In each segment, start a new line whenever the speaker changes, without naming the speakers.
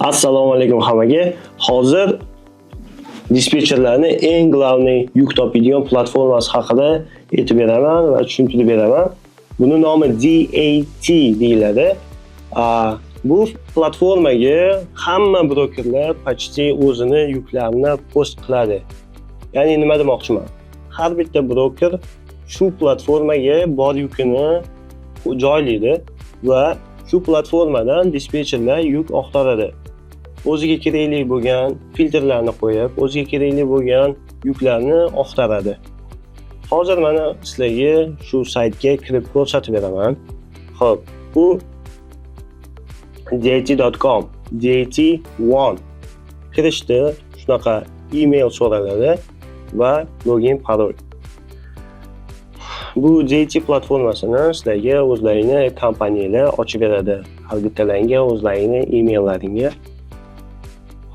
Assalomu alaykum hammaga. Hozir dispetcherlarni eng главный yuk topadigan platformasi haqida aytib beraman va tushuntirib beraman. Buni nomi DAT deyiladi. Bu platformaga hamma brokerlar почти o'zini yuklarini post qiladi. Ya'ni nima demoqchiman? Har bitta broker shu platformaga bor yukini joylaydi va shu platformadan dispetcherlar yuk oqtaradi. O'ziga kerakli bo'lgan filtrlarni qo'yib, o'ziga kerakli bo'lgan yuklarni oqtaradi. Hozir mana sizlarga shu saytga kirib ko'rsatib beraman. Xo'p, bu dat.com, dat1 kirishda shunaqa email so'raladi va login parol. Bu DAT platformasini sizlarga o'zlaringni kompaniyalar ochib beradi. Har bittalaringga o'zlaringni emaillaringga.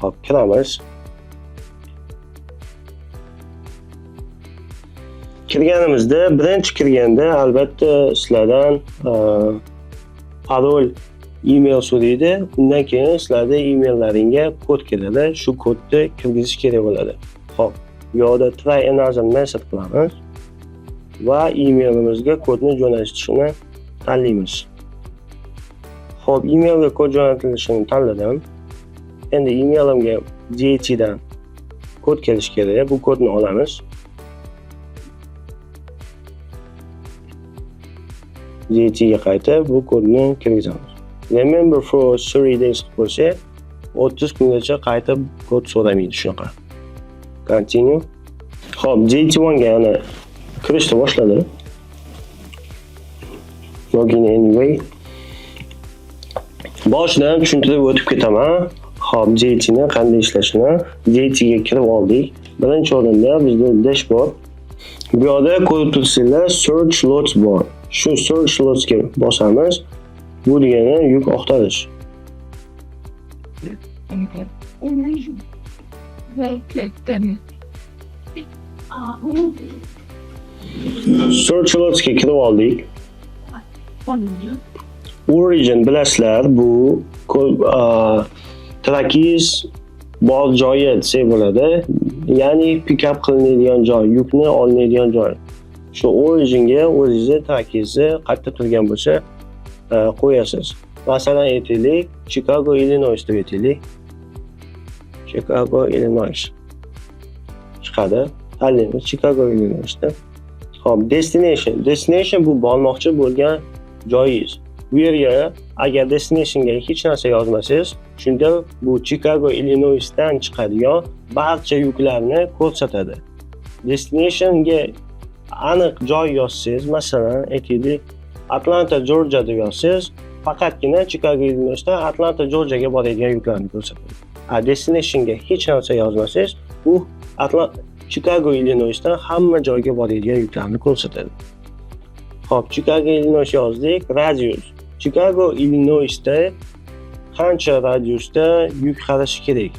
Xo'p, kiramiz. Kirganimizda, birinchi kirganda albatta sizlardan parol, email so'raydi. Undan keyin sizlarda emaillaringga kod keladi. Shu kodni kirgizish kerak bo'ladi. Xo'p, bu yoqda try another method qilamiz va emailimizga kodni jo'natishini tanlaymiz. Xo'p, emailga kod jo'natilishini tanladim. Endi emailimga DAT dan kod kelishi kerak. Bu kodni olamiz. DAT ga qaytib bu kodni kirgizamiz. Remember for 30 days qilib qo'ysak, 30 kungacha qaytib kod so'ramaydi shunaqa. Continue. Xo'p, DAT1 ga yana kirishni boshladi. Login anyway. Boshidan tushuntirib o'tib ketaman. Xo'p, DAT ni qanday ishlashini. DAT ga kirib oldik. Birinchi o'rinda bizda dashboard. Bu yoqda ko'rib turibsizlar, search loads bor. Shu search loads ga bosamiz. Bu degani yuk oqtarish. Search loads ga kirib oldik. Origin bilasizlar, bu trakingiz bor joyi desak bo'ladi. Ya'ni pick up qilinadigan joy, yukni olinadigan joy. Shu originga o'zingizni trakingizni qayerda turgan bo'lsa, qo'yasiz. Masalan, aytaylik, Chicago, Illinois deb aytaylik. Chicago, Illinois chiqadi. Tanlaymiz Chicago, Illinoisni. Xo'p, destination. Destination bu bormoqchi bo'lgan joyingiz. Bu yerga agar destinationga hech narsa yozmasangiz, shunda bu Chicago, Illinoisdan chiqadigan barcha yuklarni ko'rsatadi. Destinationga aniq joy yozsangiz, masalan, aytaylik, Atlanta, Georgia deb yozsangiz, faqatgina Chicago, Illinoisdan Atlanta, Georgiaga boradigan yuklarni ko'rsatadi. Destinationga hech narsa yozmasangiz, bu Chicago, Illinoisdan hamma joyga boradigan yuklarni ko'rsatadi. Xo'p, Chicago, Illinois yozdik. Radius. Chicago, Illinoisda qancha radiusda yuk qarashi kerak?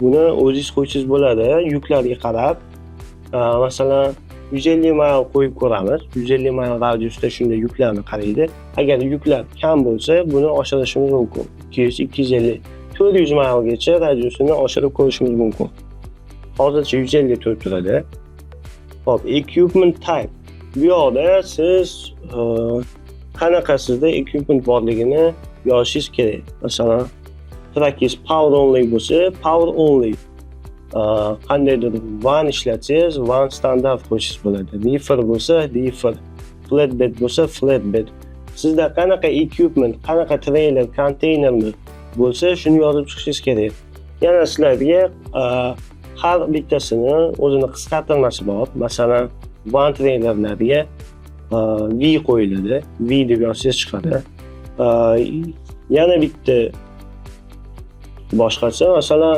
Buni o'zingiz qo'ysangiz bo'ladi, yuklarga qarab. Masalan, 150 mayl qo'yib ko'ramiz. 150 mayl radiusda shunday yuklarni qaraydi. Agar yuklar kam bo'lsa, buni oshirishimiz mumkin. 200, 250, 400 maylgacha radiusini oshirib ko'rishimiz mumkin. Hozircha 150 turib turadi. Xo'p, equipment type. Bu yoqda siz qanaqa sizda equipment borligini yozishingiz kerak. Masalan, trakingiz power only bo'lsa, power only. Qandaydir van ishlatsangiz, van standart qo'yishingiz bo'ladi. Reefer bo'lsa, reefer, flatbed bo'lsa, flatbed. Sizda qanaqa equipment, qanaqa trailer, konteynermi bo'lsa, shuni yozib chiqishingiz kerak. Yana sizlarga har bittasini o'zini qisqartirmasi bor. Masalan, van trailerlarga V qo'yiladi. V deb yozsangiz chiqadi. Yana bitta boshqasi, masalan,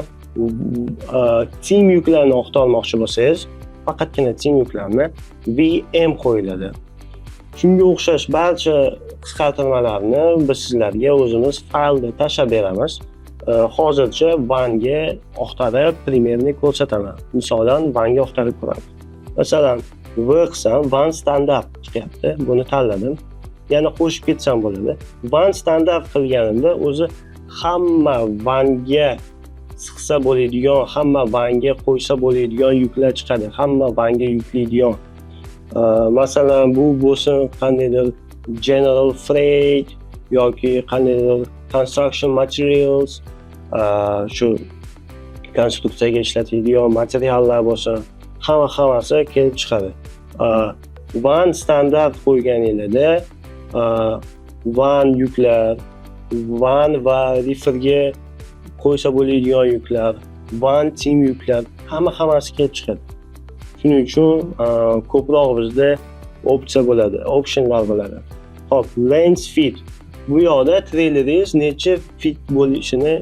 team yuklarni oqtarmoqchi bo'lsangiz, faqatgina team yuklarni VM qo'yiladi. Shunga o'xshash barcha qisqartirmalarni biz sizlarga o'zimiz faylda tashlab beramiz. Hozircha vanga oqtarib примерni ko'rsataman. Misolan, vanga oqtarib ko'ramiz. Masalan, V qilsam van standart chiqyapti. Buni tanladim. Yana qo'shib ketsam bo'ladi. Van standart qilganimda o'zi hamma vanga siqsa bo'ladigan, hamma vanga qo'ysa bo'ladigan yuklar chiqadi, hamma vanga yuklaydigan. Masalan, bu bo'lsin qandaydir general freight yoki qandaydir construction materials, shu konstruksiyaga ishlatiladigan materiallar bo'lsin, hammasi kelib chiqadi. Van standart qo'yganingizda van yuklar, van va reeferga qo'ysa bo'ladigan yuklar, van team yuklar, hammasi kelib chiqadi. Shuning uchun ko'proq bizda opsiya bo'ladi, optionlar bo'ladi. Xo'p, length feet. Bu yoqda traileringiz necha feet bo'lishini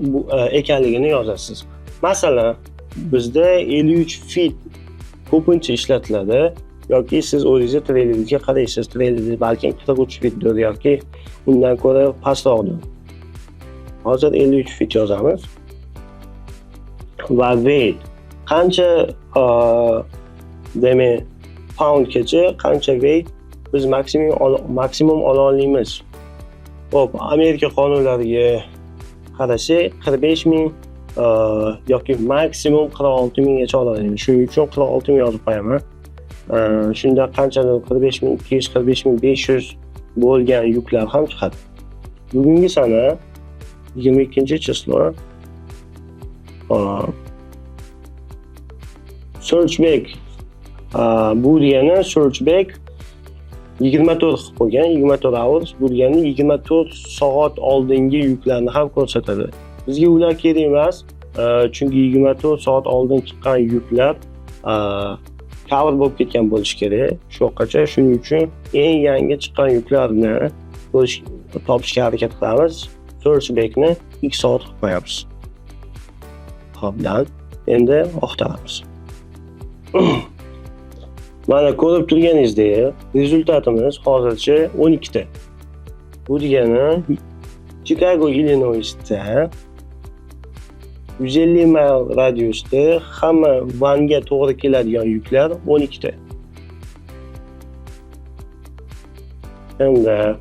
ekanligini yozasiz. Masalan, bizda 53 feet ko'pincha ishlatiladi yoki siz o'zingizni traileringizga qaraysiz, traileringiz balkim 43 feetdir yoki undan ko'ra pastroqdir. Hozir 53 feet yozamiz. Va weight qancha, demak, poundgacha qancha weight biz maksimum ola olamiz. Xo'p, Amerika qonunlariga qarasak, 45 ming yoki maksimum 46 minggacha ola olamiz. Shuning uchun 46 ming yozib qo'yaman. Shunda qanchadir 45 200, 45 500 bo'lgan yuklar ham chiqadi. Bugungi sana 22-число. Hop. Search back. Bu degani search back 24 qilib qo'ygan, 24 hours, bu degani 24 soat oldingi yuklarni ham ko'rsatadi. Bizga ular kerak emas, chunki 24 soat oldin chiqqan yuklar cover bo'lib ketgan bo'lishi kerak shu yoqqacha. Shuning uchun eng yangi chiqqan yuklarni topishga harakat qilamiz. Search backni 2 soat qilib qo'yamiz. Xo'p, done. Endi oqtaramiz. Mana ko'rib turganingizdek, rezultatimiz hozircha 12 ta. Bu degani Chicago, Illinoisda 150 mayl radiusda hamma vanga to'g'ri keladigan yuklar 12 ta. Endi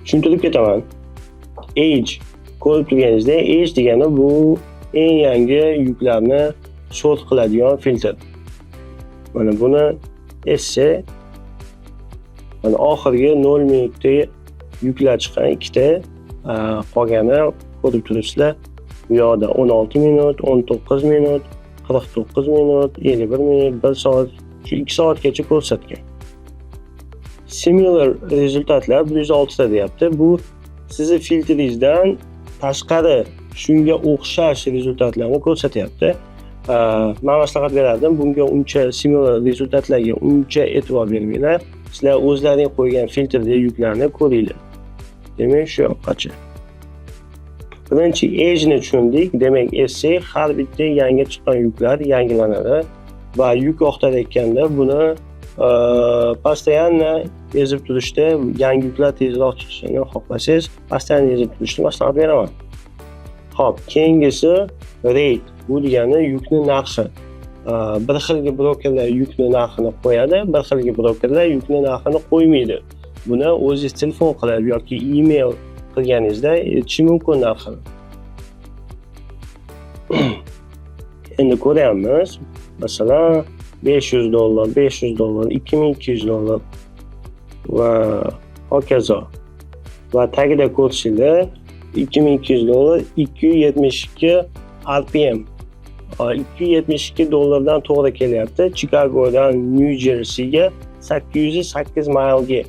tushuntirib ketaman. Age ko'rib turganingizdek, age degani bu eng yangi yuklarni sort qiladigan filtr. Mana buni esse mana oxirgi 0 minutda yuklar chiqqan ikkita, qolgani ko'rib turibsizlar. Bu yoqda 16 minut, 19 minut, 49 minut, 51 minut, 1 soat, shu 2 soatgacha ko'rsatgan. Similar rezultatlar 106 ta deyapti. Bu sizni filtringizdan tashqari shunga o'xshash rezultatlarni ko'rsatyapti. Men maslahat berardim, bunga uncha similar rezultatlarga uncha e'tibor bermanglar. Sizlar o'zlaring qo'ygan filtrda yuklarni ko'ringlar. Demak, shu yoqqacha. Birinchi age ni tushundik. Demak, esse har bitta yangi chiqqan yuklar yangilanadi va yuk oqtarayotganda buni постоянно ezib turishda, yangi yuklar tezroq chiqishini xohlasangiz, постоянно ezib turishni maslahat beraman. Xo'p, keyingisi rate. Bu degani yukni narxi. Bir xilgi brokerlar yukni narxini qo'yadi, bir xilgi brokerlar yukni narxini qo'ymaydi. Buni o'zingiz telefon qilib yoki e-mail qilganingizda aytishi mumkin narxini. Endi ko'ryapmiz. Masalan, 500 dollar, 500 dollar, 2200 dollar va hokazo. Va tagida ko'rishinglar 2200 dollar, 272 RPM. 272 dollardan to'g'ri kelyapti. Chicagodan New Jerseyga 808 maylga.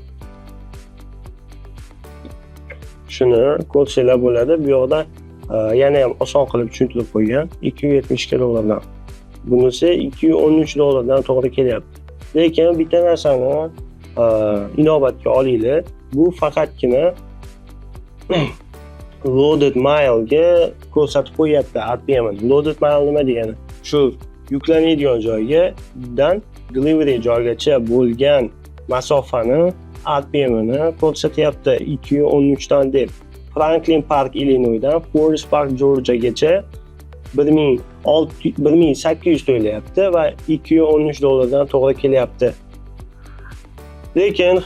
Shuni ko'rsanglar bo'ladi. Bu yoqda yana ham oson qilib tushuntirib qo'ygan 272 dollardan. Bunisi 213 dollardan to'g'ri kelyapti. Lekin bitta narsani inobatga olinglar. Bu faqatgina loaded mile'ga ko'rsatib qo'yapti RPM'ni. Loaded mile nima degani? Shu yuklanadigan joygadan delivery joygacha bo'lgan masofani RPM'ini ko'rsatyapti 213 dan deb. Franklin Park, Illinois'dan Forest Park, Georgia'gacha 1800 to'layapti va 213 dollardan to'g'ri kelyapti. Lekin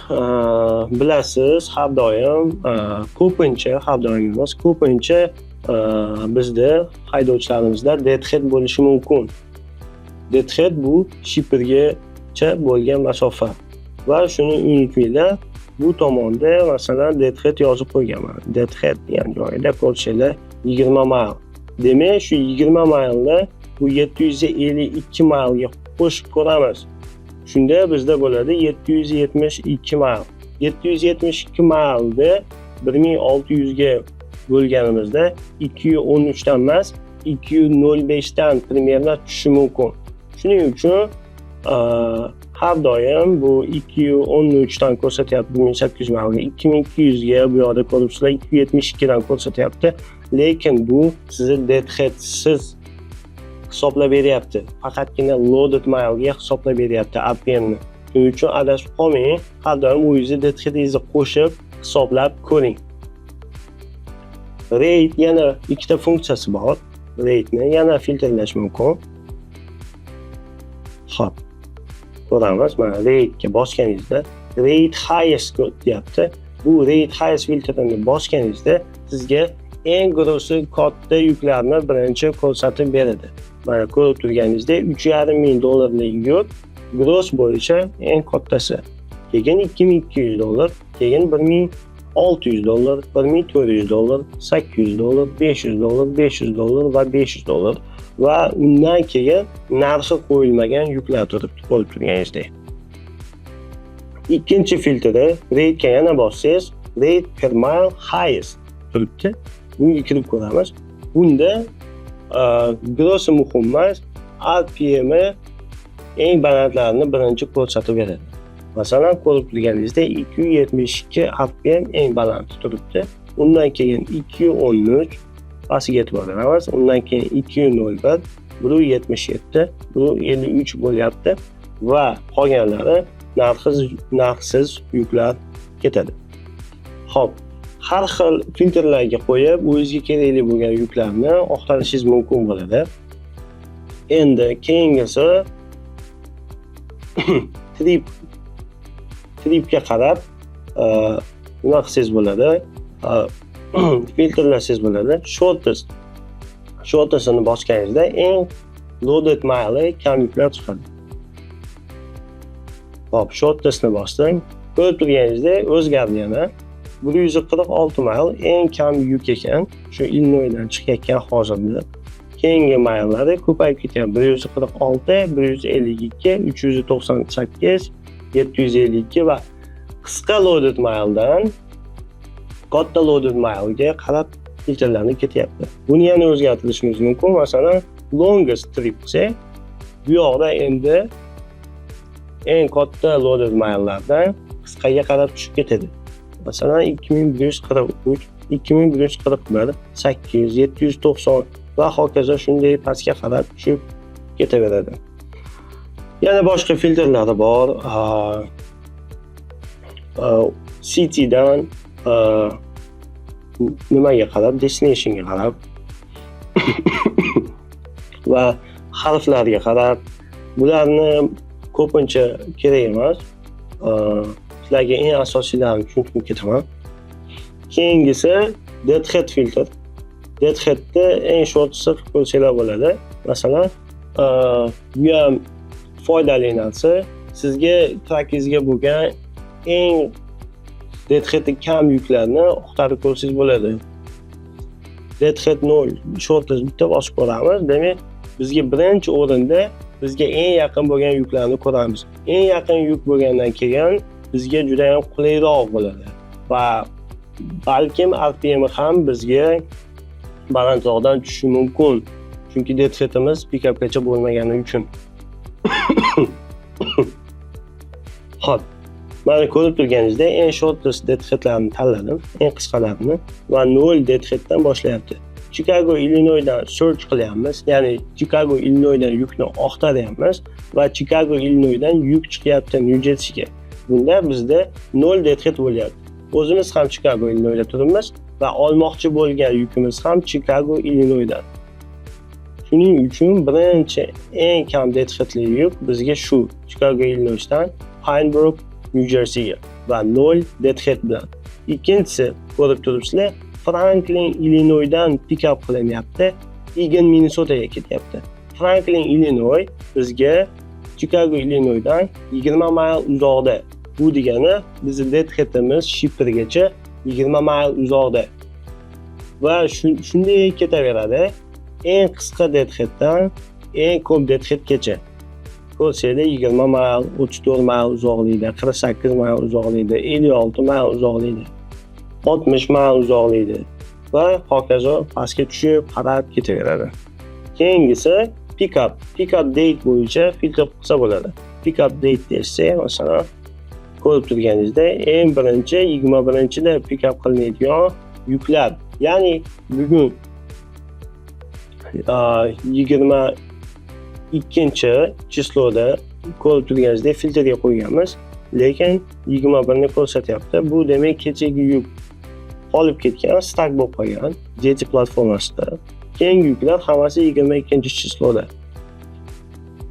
bilasiz, har doim, ko'pincha, har doim emas, ko'pincha bizda haydovchilarimizda deadhead bo'lishi mumkin. Deadhead bu shippergacha bo'lgan masofa va shuni unutmanglar. Bu tomonda, masalan, deadhead yozib qo'yganman. Deadhead degan joyida ko'rsanglar, 20 mayl. Demak, shu 20 maylni bu 752 maylga qo'shib ko'ramiz. Shunda bizda bo'ladi 772 mayl. 772 maylni 1600 ga bo'lganimizda 213 dan emas, 205 dan примерно tushishi mumkin. Shuning uchun har doim bu 213 dan ko'rsatyapti 1800 maylga, 2200 ga bu yoqda ko'ribsizlar, 272 dan ko'rsatyapti. Lekin bu sizni deadheadsiz hisoblab beryapti. Faqatgina loaded mile'ga hisoblab beryapti RPMni. Shuning uchun adashib qolmang, har doim o'zingizni deadheadingizni qo'shib hisoblab ko'ring. Rate, yana ikkita funksiyasi bor. Rate'ni yana filtrlash mumkin. Xo'p. Ko'ramiz. Mana, rate'ga bosganingizda rate highest deyapti. Bu rate highest filtrini bosganingizda sizga eng gross'i katta yuklarni birinchi ko'rsatib beradi. Mana, ko'rib turganingizdek, 3,5 ming dollarlik yuk gross bo'yicha eng kattasi. Keyin 2200 dollar, keyin 1600 dollar, 1400 dollar, 800 dollar, 500 dollar, 500 dollar va 500 dollar va undan keyin narxi qo'yilmagan yuklar turibdi, ko'rib turganingizdek. Ikkinchi filtri, rate'ga yana bossangiz, rate per mile highest turibdi. Bunga kirib ko'ramiz. Bunda grossi muhim emas, RPM'i eng balandlarini birinchi ko'rsatib beradi. Masalan, ko'rib turganingizdek, 272 RPM eng baland turibdi. Undan keyin 213, pastiga e'tibor beramiz. Undan keyin 201, 177, 153 bo'lyapti va qolganlari narxsiz, narxsiz yuklar ketadi. Xo'p, har xil filtrlarga qo'yib, o'zingizga kerakli bo'lgan yuklarni axtarishingiz mumkin bo'ladi. Endi keyingisi trip. Tripga qarab nima qilsangiz bo'ladi? Filtrlasangiz bo'ladi. Shortest. Shortestini bosganingizda eng loaded mile kam yuklar chiqadi. Xo'p, shortestni bosdim. Ko'rib turganingizdek, o'zgardi yana. 146 mayl eng kam yuk ekan. Shu Illinoisdan chiqayotgan hozirda. Keyingi mayllari ko'payib ketgan. 146, 152, 398, 752 va qisqa loaded miledan katta loaded milega qarab filtrlanib ketyapti. Buni yana o'zgartirishimiz mumkin. Masalan, longest trip qilsak, bu yoqda endi eng katta loaded milelardan qisqaga qarab tushib ketadi. Masalan, 2143, 2141, 800, 790 va hokazo, shunday pastga qarab tushib ketaveradi. Yana boshqa filtrlari bor. Citydan nimaga qarab, destinationga qarab va harflarga qarab, bularni ko'pincha kerak emas. Sizlarga eng asosiylarini tushuntirib ketaman. Keyingisi deadhead filtr. Deadheadni eng shortisi qilib ko'rsanglar bo'ladi. Masalan, bu ham foydali narsa. Sizga truckingizga bo'lgan eng deadheadi kam yuklarni axtarib ko'rsangiz bo'ladi. Deadhead 0 shortini bitta bosib ko'ramiz. Demak, bizga birinchi o'rinda bizga eng yaqin bo'lgan yuklarni ko'ramiz. Eng yaqin yuk bo'lgandan keyin bizga juda ham qulayroq bo'ladi va balkim RPM ham bizga balandroqdan tushishi mumkin. Chunki deadheadimiz pickupgacha bo'lmagani uchun. Xo'p, mana, ko'rib turganingizdek, eng shortest deadheadlarni tanladim, eng qisqalarini va 0 deadheaddan boshlayapti. Chicago, Illinoisdan search qilyapmiz, ya'ni Chicago, Illinoisdan yukni axtaryapmiz va Chicago, Illinoisdan yuk chiqyapti New Jerseyga. Bunda bizda 0 deadhead bo'lyapti. O'zimiz ham Chicago, Illinoisda turibmiz va olmoqchi bo'lgan yukimiz ham Chicago, Illinoisdan. Shuning uchun birinchi eng kam deadheadli yuk bizga shu Chicago, Illinoisdan Pinebrook, Nyu Jerseyga va 0 deadhead bilan. Ikkinchisi, ko'rib turibsizlar, Franklin, Illinoisdan pick up qilinyapti, Eagan, Minnesotaga ketyapti. Franklin, Illinois bizga Chicago, Illinoisdan 20 mayl uzoqda. Bu degani bizni deadheadimiz shippergacha 20 mayl uzoqda. Va shunday ketaveradi. Eng qisqa deadheaddan eng ko'p deadheadgacha. Ko'rsanglar, 20 mayl, 34 mayl uzoqlikda, 48 mayl uzoqlikda, 56 mayl uzoqlikda, 60 mayl uzoqlikda va hokazo pastga tushib qarab ketaveradi. Keyingisi pickup. Pickup date bo'yicha filtr qilsa bo'ladi. Pickup date desa, masalan, ko'rib turganingizdek, eng birinchi 21-da pickup qilinadigan yuklar, ya'ni bugun 22 число da ko'rib turganingizdek filtrga qo'yganmiz, lekin 21 ni ko'rsatyapti. Bu demak, kechagi yuk qolib ketgan, stuck bo'lib qolgan Jetty platformasida. Keyingi yuklar hammasi 22 число da.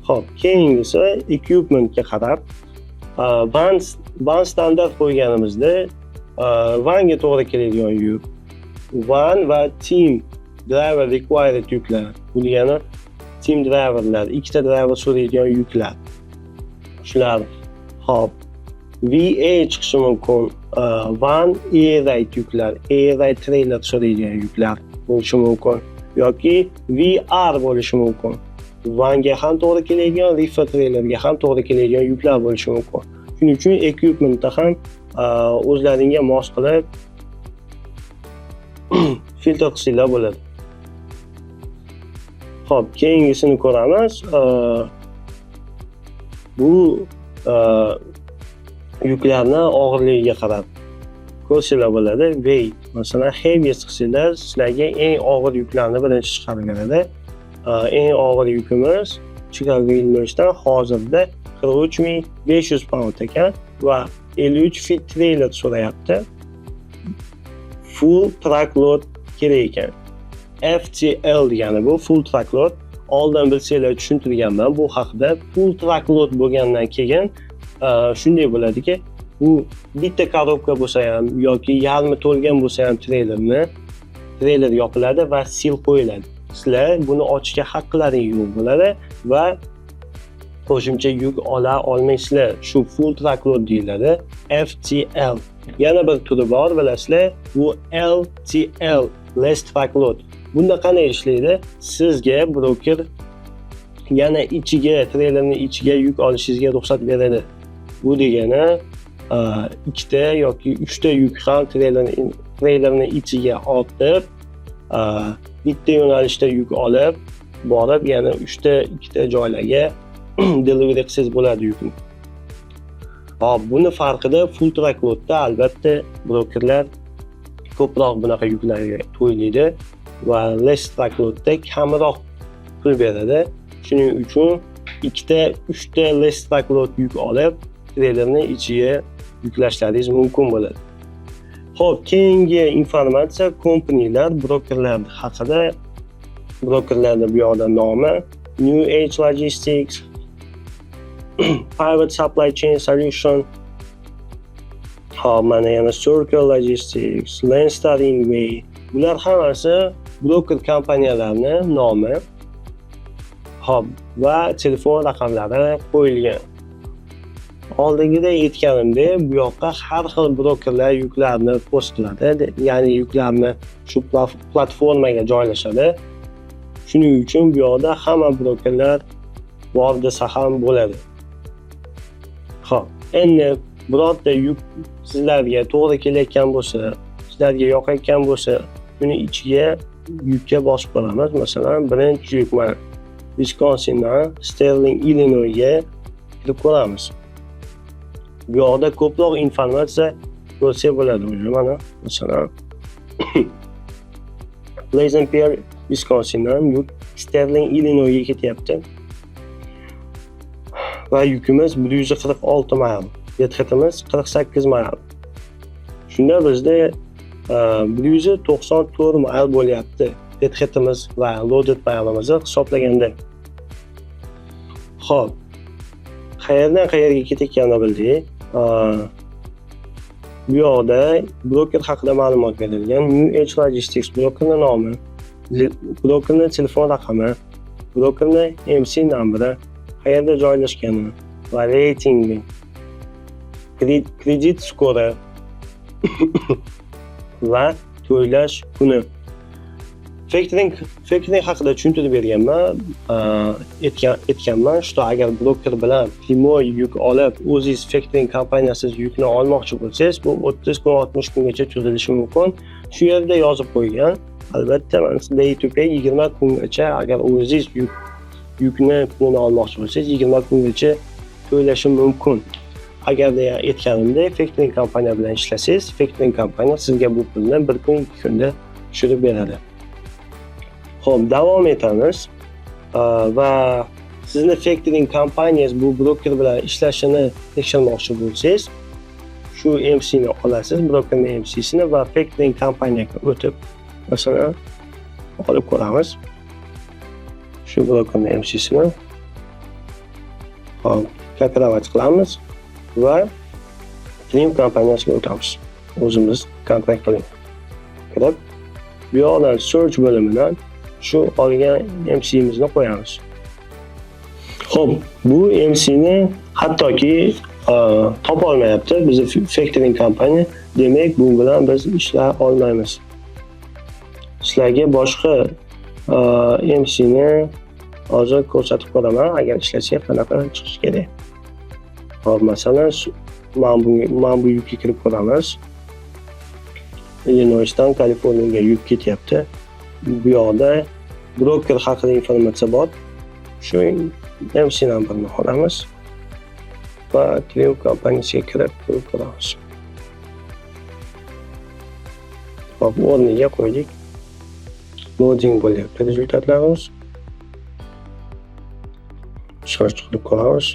Xo'p, keyingisi equipmentga qarab van standart qo'yganimizda vanga to'g'ri keladigan yuk, van va team driver required yuklar. Bu degani team driverlar, ikkita driver so'raydigan yuklar. Shular. Xo'p, VA chiqishi mumkin. Van air ride yuklar, air ride trailer so'raydigan yuklar bo'lishi mumkin yoki VR bo'lishi mumkin. Vanga ham to'g'ri keladigan, reefer trailerga ham to'g'ri keladigan yuklar bo'lishi mumkin. Shuning uchun equipmentda ham o'zlaringga mos qilib filtr qilsanglar bo'ladi. Xo'p, keyingisini ko'ramiz. Bu yuklarni og'irligiga qarab ko'rsanglar bo'ladi. Weight, masalan, heaviest qilsanglar, sizlarga eng og'ir yuklarni birinchi chiqarib beradi. Eng og'ir yukimiz Chicago, Illinoisdan hozirda 43 500 pound ekan va 53 feet trailer so'rayapti. Full truckload kerak ekan. FTL degani bu full truckload. Oldin bilsanglar, tushuntirganman bu haqida. Full truckload bo'lgandan keyin shunday bo'ladiki, bu bitta korobka bo'lsa ham yoki yarmi to'lgan bo'lsa ham treyler yopiladi va seal qo'yiladi. Sizlar buni ochishga haqqlaring yo'q bo'ladi va qo'shimcha yuk ola olmaysizlar. Shu full truckload deyiladi. FTL. Yana bir turi bor, bilasizlar, bu LTL, less truckload. Bunda qanday ishlaydi? Sizga broker yana ichiga, treylerni ichiga yuk olishingizga ruxsat beradi. Bu degani ikkita yoki uchta yuk ham treylerni ichiga ortib, bitta yo'nalishda yuk olib borib, yana uchta, ikkita joylarga delivery qilsangiz bo'ladi yukni. Hop, buni farqida full truckloadda albatta brokerlar ko'proq bunaqa yuklarga to'laydi va less truckloadda kamroq pul beradi. Shuning uchun ikkita, uchta less truckload yuk olib, treylerni ichiga yuklashlaringiz mumkin bo'ladi. Xo'p, keyingi informatsiya kompaniyalar, brokerlar haqida. Brokerlarni bu yoqda nomi New Age Logistics, Private Supply Chain Solution, hop, mana yana Circle Logistics, Landstar Ingway. Bular hammasi broker kompaniyalarni nomi. Hop, va telefon raqamlari qo'yilgan. Oldingida aytganimdek, bu yoqqa har xil brokerlar yuklarni post qiladi, ya'ni yuklarni shu platformaga joylashadi. Shuning uchun bu yoqda hamma brokerlar bor desa ham bo'ladi. Xo'p, endi birorta yuk sizlarga to'g'ri kelayotgan bo'lsa, sizlarga yoqayotgan bo'lsa, uni ichiga yukka bosib qo'yamiz. Masalan, birinchi yuk mana Wisconsindan Sterling, Illinoisga kirib ko'ramiz. Bu yoqda ko'proq informatsiya ko'rsak bo'ladi уже mana, masalan, Pleasant Prairie, Wisconsindan yuk Sterling, Illinoisga ketyapti. Va yukimiz 146 mayl. Deadheadimiz 48 mayl. Shunda bizda 194 mayl bo'lyapti deadheadimiz va loaded maylimizni hisoblaganda. Xo'p, qayerdan qayerga ketayotganini bildik. Bu yoqda broker haqida ma'lumot berilgan. New Age Logistics brokerning nomi, brokerning telefon raqami, brokerning MC numberi, qayerda joylashgani va reytingi, kredit skori va to'lash kuni. Factoring haqida tushuntirib berganman, aytganman, что agar broker bilan прямой yuk olib, o'zingiz factoring kompaniyasiz yukni olmoqchi bo'lsangiz, bu 30 kun, 60 kungacha cho'zilishi mumkin. Shu yerda yozib qo'ygan. Albatta, mana day to pay 20 kungacha, agar o'zingiz yukni pulini olmoqchi bo'lsangiz, 20 kungacha to'lashi mumkin. Agarda aytganimdek, factoring kompaniya bilan ishlasangiz, factoring kompaniya sizga bu pulni 1 kun, 2 kunda tushirib beradi. Xo'p, davom etamiz. Va sizni factoring kompaniyangiz bu broker bilan ishlashini tekshirmoqchi bo'lsangiz, shu MC ni olasiz, brokerning MCsini va factoring kompaniyaga o'tib, masalan, olib ko'ramiz. Shu brokerning MCsini. Xo'p, копировать qilamiz va Trim kompaniyasiga o'tamiz. O'zimiz kontrakt bilan kirib, bu yoqdan search bo'limidan shu olgan MC'mizni qo'yamiz. Xo'p, bu MC'ni hattoki topa olmayapti bizni factoring kompaniya. Demak, bu bilan biz ishlay olmaymiz. Sizlarga boshqa MC'ni hozir ko'rsatib ko'raman. Agar ishlasak, qanaqa chiqishi kerak. Xo'p, masalan, mana bu yukka kirib ko'ramiz. Illinoisdan Kaliforniyaga yuk ketyapti. Bu yoqda broker haqida informatsiya bor. Shu MC numberni olamiz va Trim kompaniyasiga kirib ko'rib ko'ramiz. Xo'p, o'rniga qo'ydik. Loading bo'lyapti rezultatlarimiz. Search qilib ko'ramiz.